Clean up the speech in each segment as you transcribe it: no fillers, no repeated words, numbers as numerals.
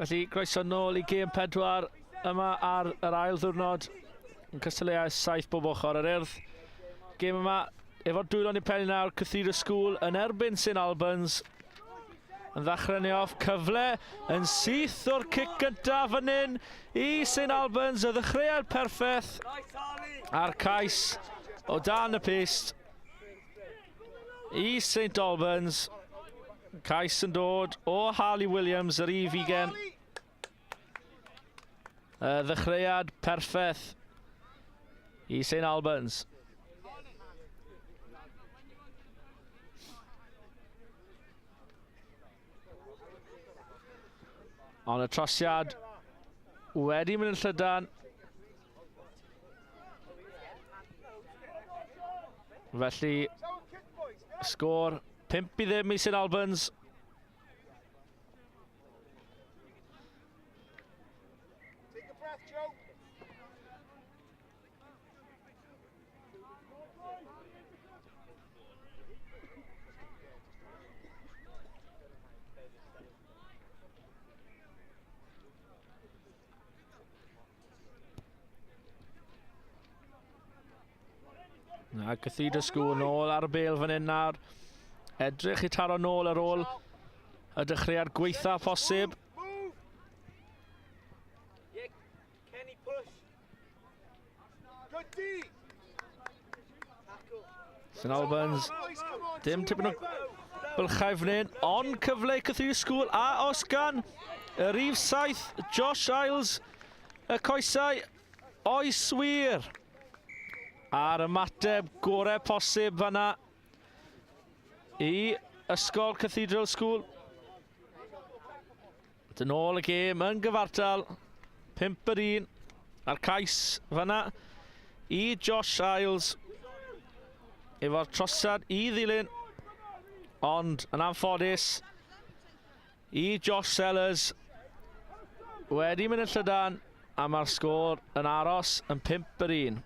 Felly, croeso nôl i gêm 4 yma ar yr ail ddiwrnod yn cystadleuaeth 7 bob ochr yr Urdd. Gêm yma efo'r dwylo yn ei pen nawr, Cathedral School yn erbyn St Albans. Yn ddechrau ni off, cyfle yn syth o'r cic gyntaf fan hyn i St Albans, y ddechreuad perffaith a'r cais o dan y pyst i St Albans. Cais yn dod o Harley Williams, yr i figen. Y ddechreuad perffaith i St Albans. Ond y trosiad wedi mynd yn llydan. Felly, sgôr 5-0 i St Albans. A Cathedral School nôl ar y bel fan hyn nawr. Edrych i taro nôl ar ôl y dechreuad gweitha posib. St Albans, dim tipyn o bylchau fan hyn, ond cyfle i Cathedral School a os gan y rif 7, Josh Isles, y coesau, oes wir. A'r ymateb gorau posib fanna i Ysgol Cathedral School. Dyn ôl y gêm yn gyfartal. 5-1 a'r cais fanna i Josh Isles efo'r trosiad i ddilyn, ond yn anffodus i Josh Sellers wedi mynd yn llydan a mae'r sgôr yn aros yn 5-1.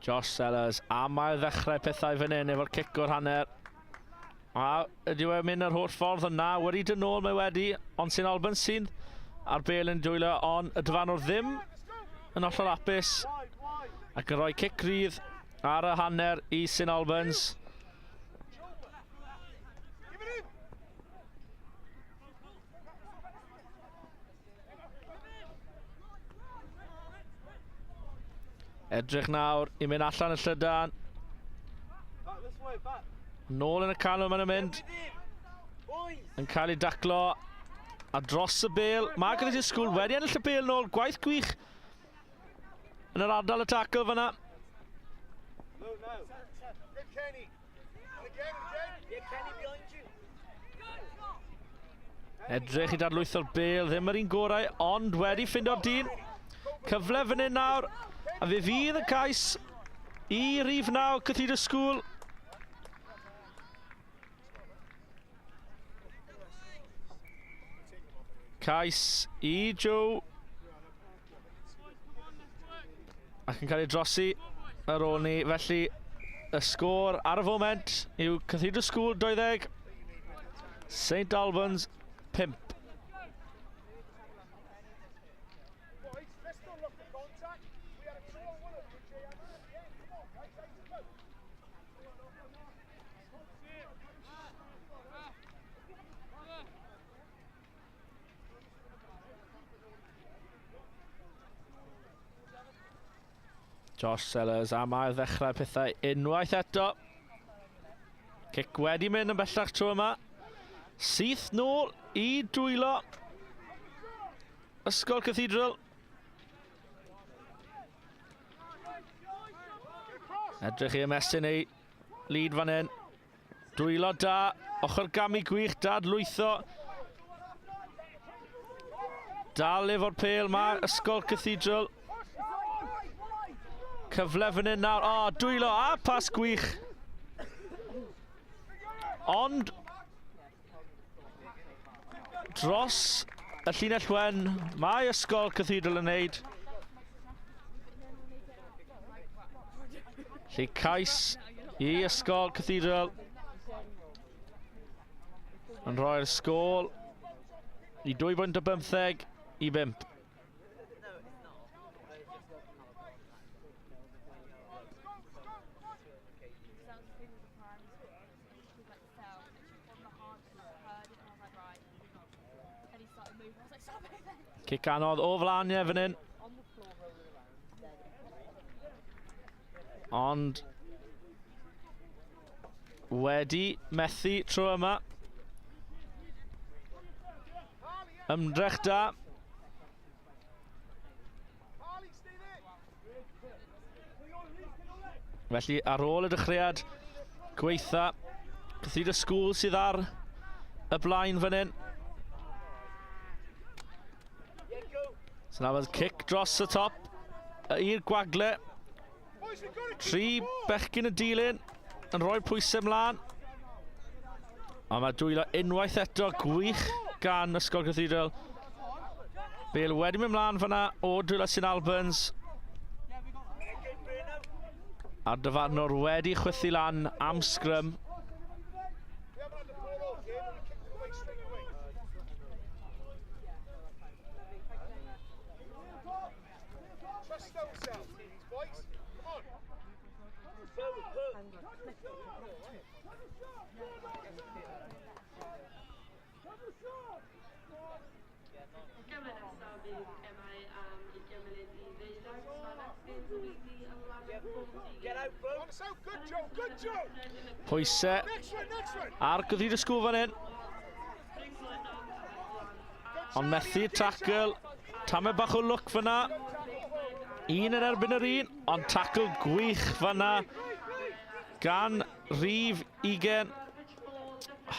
Josh Sellers am ail ddechrau pethau fan hyn efo'r cic o'r hanner. A ydy e'n mynd yr holl ffordd yna, wedi dyn nôl mae wedi, ond sy'n Albans sy'n ar bel yn dwylo, ond y dyfarnwr ddim yn hollol apus ac yn rhoi cic rydd ar y hanner i St Albans. Edrych nawr i mynd allan y llydan. Nôl yn y canol maen nhw'n mynd. Yn cael ei daclo. A dros y bel. Mae Cathedral School wedi ennill y bel nôl. Gwaith gwych yn yr ardal y tackle fyna. Edrych i dadlwytho'r bel, ddim yr un gorau, ond wedi ffindo'r dyn. Cyfle fan hyn nawr, a fe fydd y cais i rif 9 Cathedral School. Cais i Joe. Ac yn cael ei drosi ar ôl ni. Felly, y sgôr ar y foment yw Cathedral School 20, St Albans 5. Josh Sellers am ail ddechrau pethau unwaith eto. Cic wedi mynd yn bellach tro yma. Syth nôl i dwylo Ysgol Cathedral. Edrych i ymestyn ei lead fan hyn. Dwylo da, ochr gamu gwych, dadlwytho. Dal efo'r pel mae Ysgol Cathedral. Cyfle fan hyn nawr. O, oh, dwylo a pas gwych. Ond dros y llinell wen, mae Ysgol Cathedral yn neud. Lle cais i Ysgol Cathedral yn rhoi'r sgôl i 2.15 i 5. Cic anodd o flaen e fan hyn. Ond wedi methu tro yma. Ymdrech da. Felly ar ôl y dechreuad gweitha, Cathedral School sydd ar y blaen fan hyn. So nawr cic dros y top i'r gwagle. Tri bechgyn y dilyn yn rhoi pwysau mlaen. Ond mae dwylo unwaith eto gwych gan Ysgol Cathedral. Bale wedi mynd mlaen fyna o dwylo St Albans. A'r dyfarnwr wedi chwythu lan am sgrym. Gemau nesaf fydd gemau am 20 munud i ddeuddeg Sfanetti Pwysau ar gyfrif y sgŵl fan hyn. Ond methu tackle. Tamed bach o lwc fyna. Un yn erbyn yr un, ond tackle gwych fyna gan rhif 20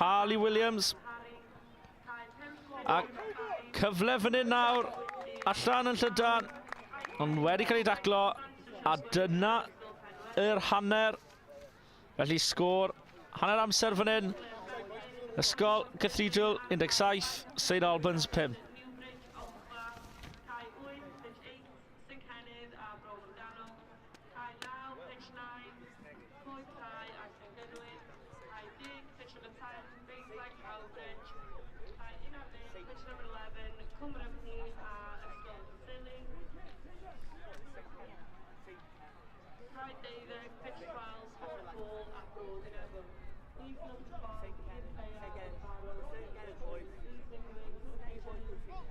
Harley Williams. A cyfle fan hyn nawr, allan yn llydan, ond wedi cael ei daclo, a dyna yr hanner. Felly sgôr hanner amser fan hyn. Ysgol Cathedral 17, St Albans 5. Cae 9, pitch 9, Clwyd Cae a Llangynwyd, Cae 10, pitch number 10, Bayside Cowbridge, Cae 11, pitch number 11, Cwm Rhymni a Ysgol Rhosili. Cae 12, pitch 12, Hall a Bro Neville. Please note fod i'r ffeiar yn barod i ready to start.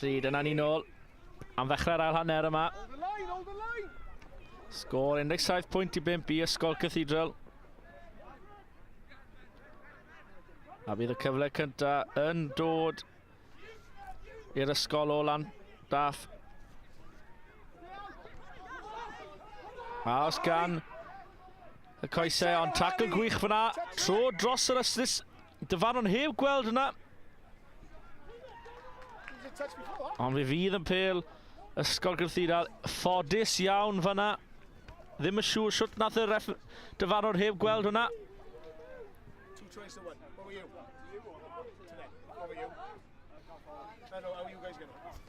Felly dyna ni nôl am ddechrau'r ail hanner yma. Sgôr 17 pwynt i 5 i Ysgol Cathedral. A bydd y cyfle cyntaf yn dod i'r ysgol o Landaff. A os gan y coesau, ond tackle gwych fyna. Tro dros yr ystlys. Dyfarnwn heb gweld yna. Ond fe fydd yn pel Ysgol Gyrthidal. Ffodus iawn fyna. Ddim yn siŵr sut nath y ref dyfarnwr heb gweld hwnna. Two tries to one. What were you? Today. What were you? I know, how are you guys getting on?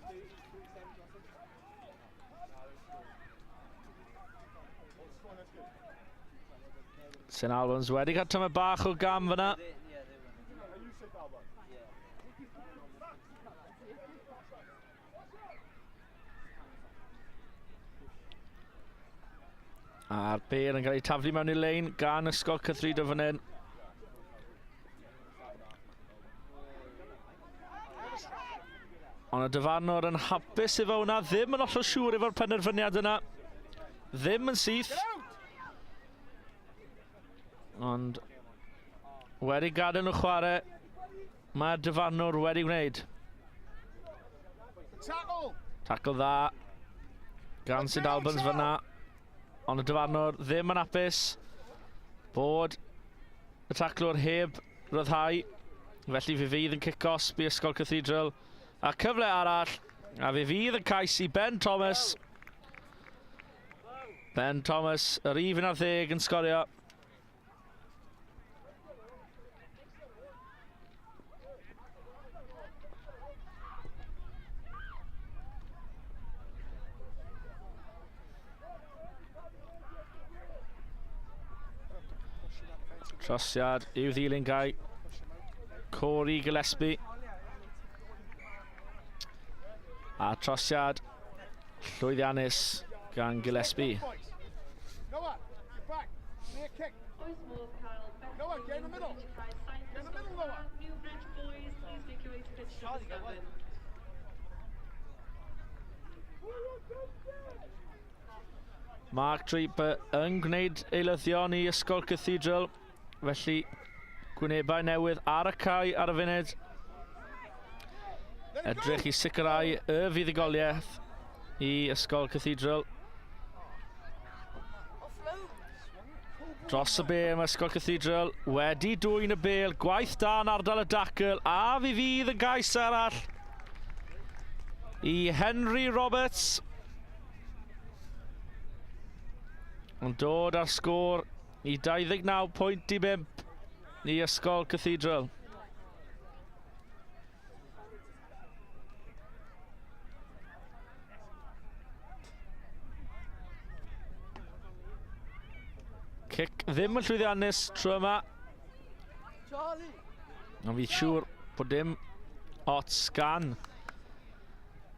St Albans wedi cael tymed bach o gam fyna. A'r bel yn cael ei taflu mewn i lein gan Ysgol Cythrido fan hyn. Ond y dyfarnwr yn hapus efo hwnna, ddim yn hollol siŵr efo'r penderfyniad yna. Ddim yn syth. Ond wedi gadael nhw chwarae, mae'r dyfarnwr wedi gwneud. Tackle dda gan St Albans fyna. Ond y dyfarnwr ddim yn apus bod y taclwr heb ryddhau. Felly fe fydd yn cic-osb i Ysgol Cathedral. A cyfle arall, a fe fydd yn cais i Ben Thomas. Ben Thomas, yr un ar ddeg yn sgorio. Trosiad i'w ddilyn gai Corey Gillespie. A trosiad Llwyddiannus gan Gillespie. Mark Draper yn gwneud eilyddion i Ysgol Cathedral, felly gwynebau newydd ar y cae ar y funud. Edrych i sicrhau y fuddugoliaeth i Ysgol Cathedral. Dros y bel mae Ysgol Cathedral wedi dwyn y bel. Gwaith da yn ardal y dacl a fi fydd yn gais arall i Henry Roberts. Yn dod ar sgôr i 29 pwynt i 5 i Ysgol Cathedral. Cic ddim yn llwyddiannus tro yma. Ond fi'n siŵr bod dim ots gan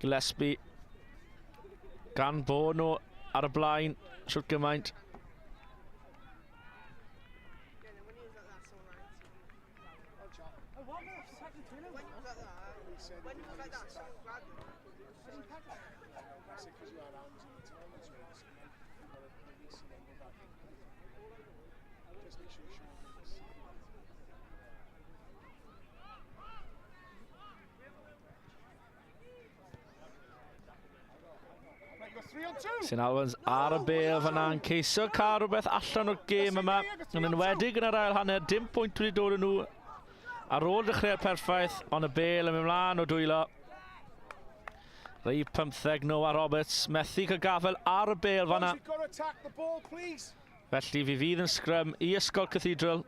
Gillespie. Gan bod nhw ar y blaen shwt gymaint. St Albans ar y bel fanna yn ceisio cael rhywbeth allan o'r gêm yma. Yn enwedig yn yr ail hanner, dim pwynt wedi dod yn nhw ar ôl dechreuad perffaith, ond y bel yn mynd mlaen o dwylo. Rhif 15 Noah Roberts, methu cael gafael ar y bel fanna. Felly fi fydd yn sgrym i Ysgol Cathedral.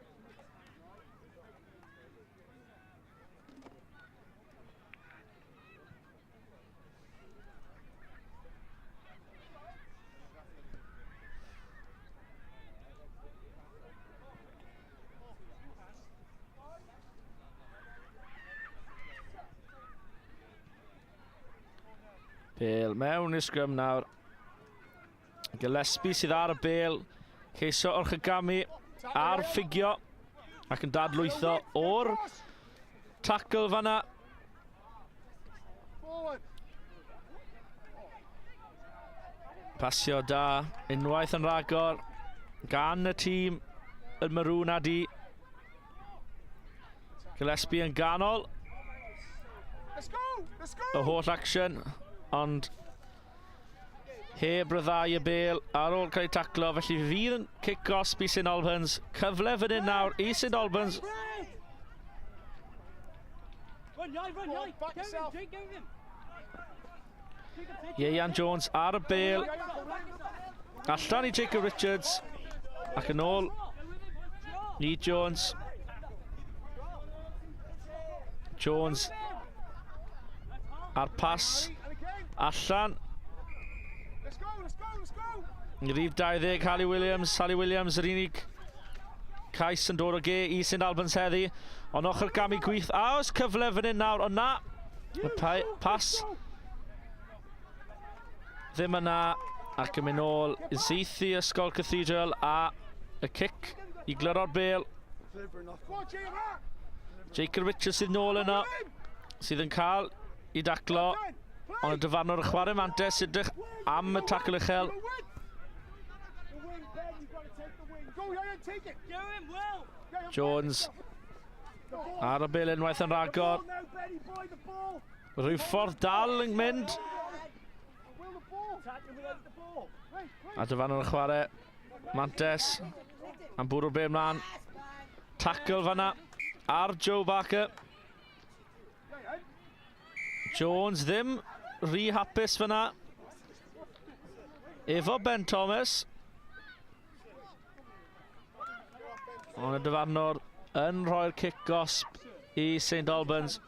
Bale mewn i'r sgrym nawr. Gillespie sydd ar y bel. Ceisio orchgygamu a'r ffugio ac yn dadlwytho o'r tackle fanna. Pasio da, unwaith yn rhagor, gan y tîm yn Maroon a di. Gillespie yn ganol. Let's go! Let's go! Y holl action, ond heb ryddhau y bel ar ôl cael ei taclo, felly fydd yn cic gosb i St Albans. Cyfle fan hyn nawr i St Albans. Ieuan Jones ar y bel. Allan i Jacob Richards. Ac yn ôl i Jones. Jones a'r pas allan. Rhif 20, Harley Williams. Harley Williams, yr unig cais yn dod o ge i St Albans heddi. Ond ochr gamu gwyth. A oes cyfle fan hyn nawr, ond na. Y pas ddim yna ac yn mynd ôl yn syth i Ysgol Cathedral a y cic i glyro'r bel. Jacob Richards sydd nôl yno, sydd yn cael i daclo, ond y dyfarnwr yn chwarae mantes, edrych am y tacl uchel. Jones ar y bel unwaith yn rhagor. Rhyw ffordd dal yn mynd. A dyfarnwr yn chwarae mantes am bwrw'r bel mlaen. Tackle fanna ar Joe Barker. Jones ddim rhy hapus fyna. Efo Ben Thomas. Ond y dyfarnwr yn rhoi'r cic gosb i St Albans.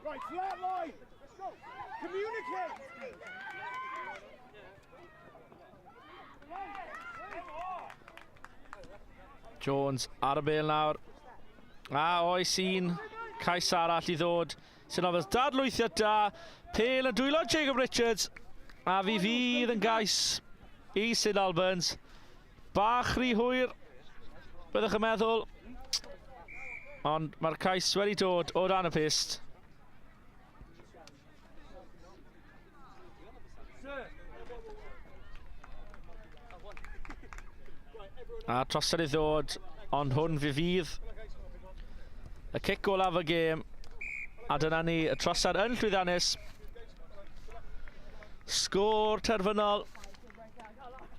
Right, flat line. Let's go. Communicate. Jones ar y bel nawr. A oes un cais arall i ddod. Sy'n ofys dadlwythiad da. Pel yn dwylo Jacob Richards. A fi fydd yn gais i St Albans. Bach rhy hwyr, byddwch yn meddwl. Ond mae'r cais wedi dod o dan y pyst. A trosod i ddod, ond hwn fi fydd y cic olaf y gêm. A dyna ni, y trosad yn llwyddiannus. Sgôr terfynol.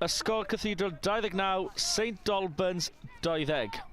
Ysgol Cathedral 29, St Albans 20.